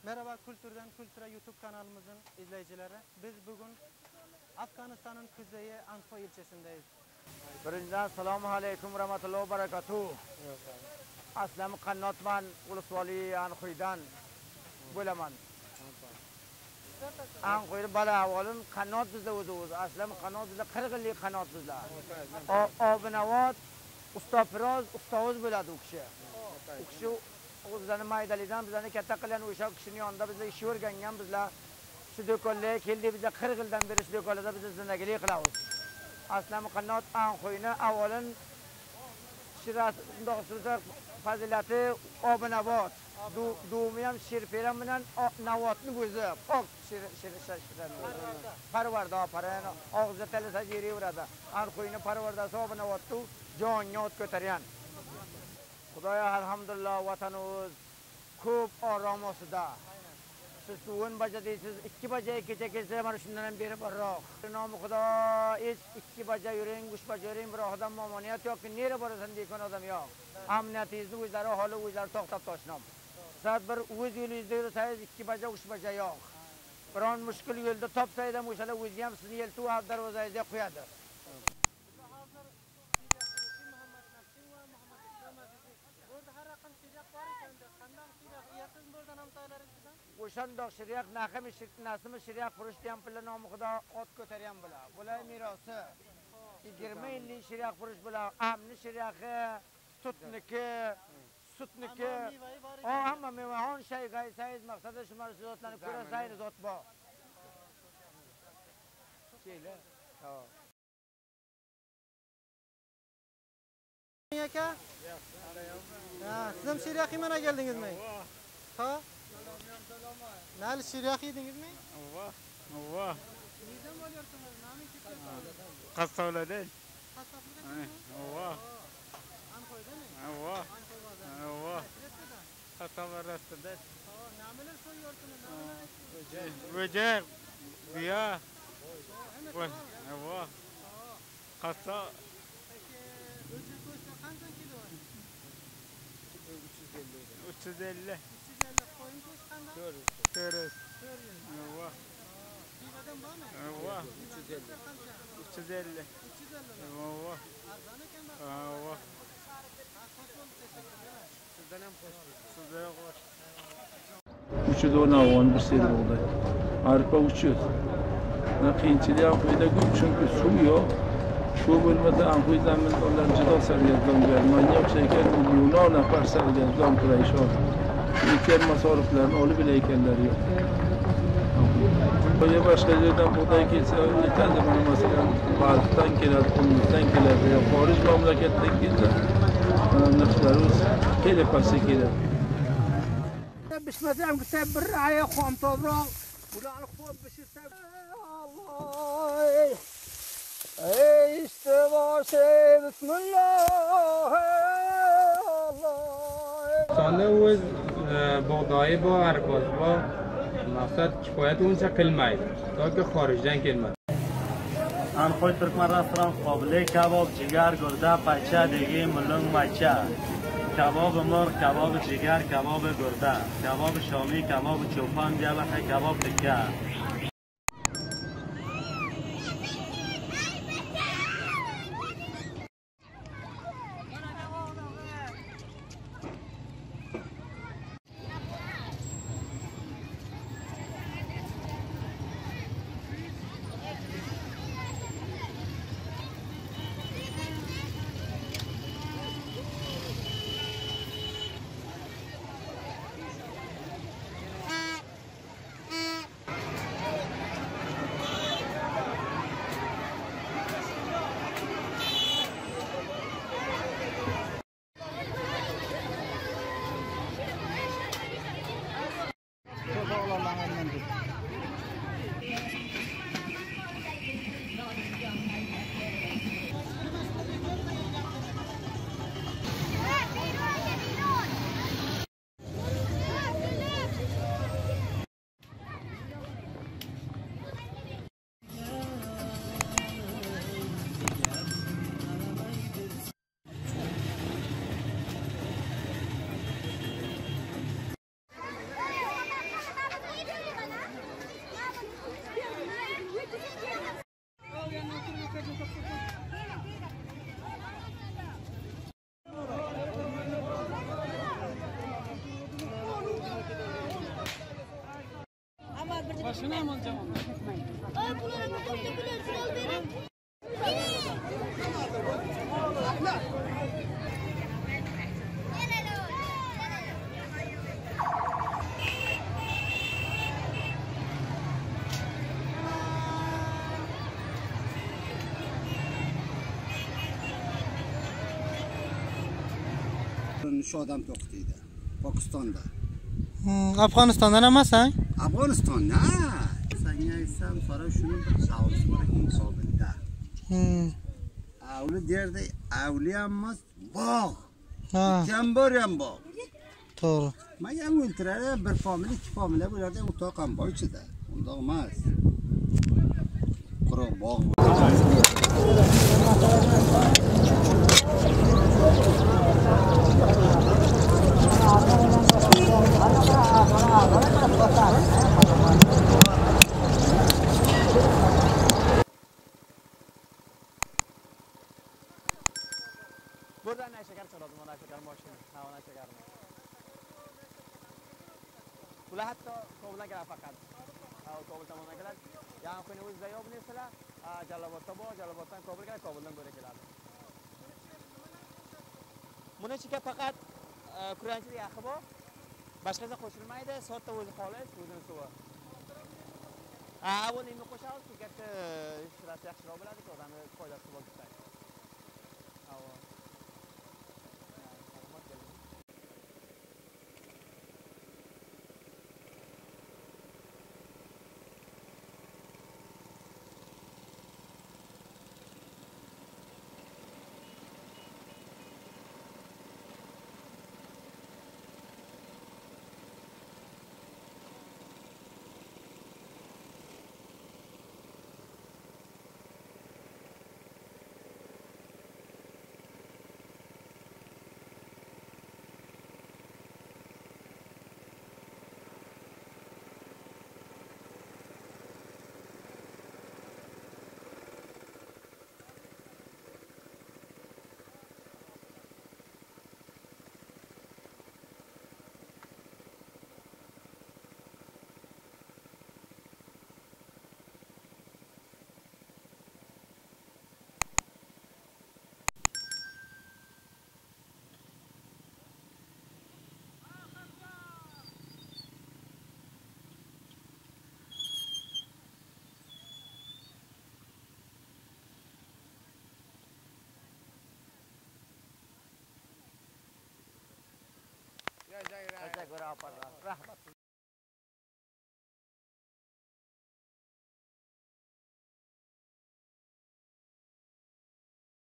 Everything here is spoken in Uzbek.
Merhaba Kültürden Kültüre YouTube kanalımızın izleyicileri. Biz bugün Afganistan'ın kuzeyi Andkhoy ilçesindeyiz. Birinciden selamu aleyküm rahmetullahi ve berekatuhu. Aslam Qannotman, Ulusvali Andkhoydan bo'laman. Andkhoyni bala avolin qannot bizda o'zi. Aslam qannot bizda 40 yillik qannot bizda. Obinavot usta Firoz ustoz bo'ladi u kishi. U kishi bizlarni maydalikdan bizlarni katta qilgan o'sha kishining yonida bizlar ish o'rgangan bizlar shu do'konlarga keldik bizlar 40 yildan beri shu do'konlarda biz zindagilik qilamiz. Aslam Qannot Andkhoyni avolin shirasi undoq so'zlar fazilati obinavot. Dumi ham shirperam bilan navotni o'zi pok shir parvarda parani og'zida talasa yeraveradi. Andkhoyni parvardasi obinavotni jonga o't ko'targan. Xudoyo alhamdulillah vatanimiz ko'p orom ostida. Siz 10 baja deysiz, 2 bajaga kecha kelsa mana shundan ham beri borroq. Nomi Xudo hech 2 baja yuring, 3 baja yuring, biroq odam muammoniyat yo'q, nera borasan degan odam yo'q. Amniyatingizni o'zlari holi o'zlari to'xtab toshnom. Soat bir o'z yo'lingizda yursangiz 2 baja, 3 baja yo'q. Biron mushkul yo'lda topsangiz ham o'shalar o'zi ham sizni yeltuv darvozangizga qo'yadi. O'shandoq shiryak naqimi nasimi shiryak qurishdi ham pullar nomi Xudo ot ko'targan bular. Bular merosi. 20 yillik shiryak qurish bular. Amni shiryaqi, tutniki, sutniki. Hamma meva, hon shay gaysangiz maqsadi shu mana shu zotlarni ko'rasangiz zot bor. Şeylar. Ha. Aka? Ha, siz ham shiryaq yemana keldingizmi? Ha? Nal shiryaq yedingizmi? Ova, ova. Nereden geliyorsunuz? Nami ketayapsiz? Qassoblardan. Qassoblardan? Ova. Andkhoyda mi? Ova. Andkhoy bozori. Ova. Qassoblar rastida. Ha, nimalar so'yyorsunuz? Nimalar? Vijay, biya. Ova. Qassob. Peki, o'jak go'shti qancha kilo? 350. 350 qo'yin go'shti qanday? 400. 400. Ova. Pivadan bormi? Ova. 350. 350. 350. Ova. Arzon ekan. Ova. Xo'sh bo'ldi, teşekkürler. Sizdan ham xo'sh. Sizdan ham xo'sh. 310 afg'on bir sel bug'doy. Arpa 300. Qiyinchilik Andkhoyda ko'p, chunki suv yo'q. Suv bo'lmasa Andkhoy zamindorlar juda sargardon bo'ladi. Manga o'xshagan millionlar nafar sargardon kurashon. Ekkan masoriflarni olib bilayotganlari yo'q. Boya boshqa yerdan bug'doy kelsa yetadi, mana masalan Balxdan keladi, Qumlikdan keladi, yo xorij mamlakatdan kelsa, mana narxlari o'z xeyli pastga keladi. Pishmasa ham bir oyoq xom to'proq, bularni xo'p pishirsa Alloh. Ey işte boshi bismillah Alloh. Sonda o'z bug'doyi bor, arpasi bor. Maqsad kifoyat uncha qilmaydi. Toki xorijdan kelmaydi. Andkhoy Turkman restoran qobili kabob, jigar, gurda, pacha, degi, mulung, maycha. Kabob murg, kabob jigar, kabob gurda, kabob shomi, kabob cho'pon, jalaqa, kabob tikka. Shu odam to'xtaydi Pokistonda. Afg'onistondan emassan? Afg'onistonda. Senga aytsam, sora shuni bir savdosi bor ekan Kobulda. Avli derdi, avli ham emas, bog'. Ham bor ham bog'. To'g'ri. Men ham o'ltirar, bir familya, ikki familya bularda o'toq ham bor ichida. Undoq emas. Quruq bog'. Buradan ne şeker çalalım, ona şeker maşını, ha ona şeker mi? Bular hatto Kobuldan keladi faqat. Kobul tomondan keladi. Yani kuni o'zida yo'q narsalar, Jalolobodda bor, Jaloloboddan Kobulga keladi, Kobuldan beri keladi. Buni ichiga faqat kuranchilik yaxi bor. Boshqasi qo'shilmaydi, sotda o'zi xolis, o'zini suvi. Avval endi qo'shamiz, keyin shirasi yaxshiroq bo'ladi, odamni foydasi bo'ladi. Rahmat.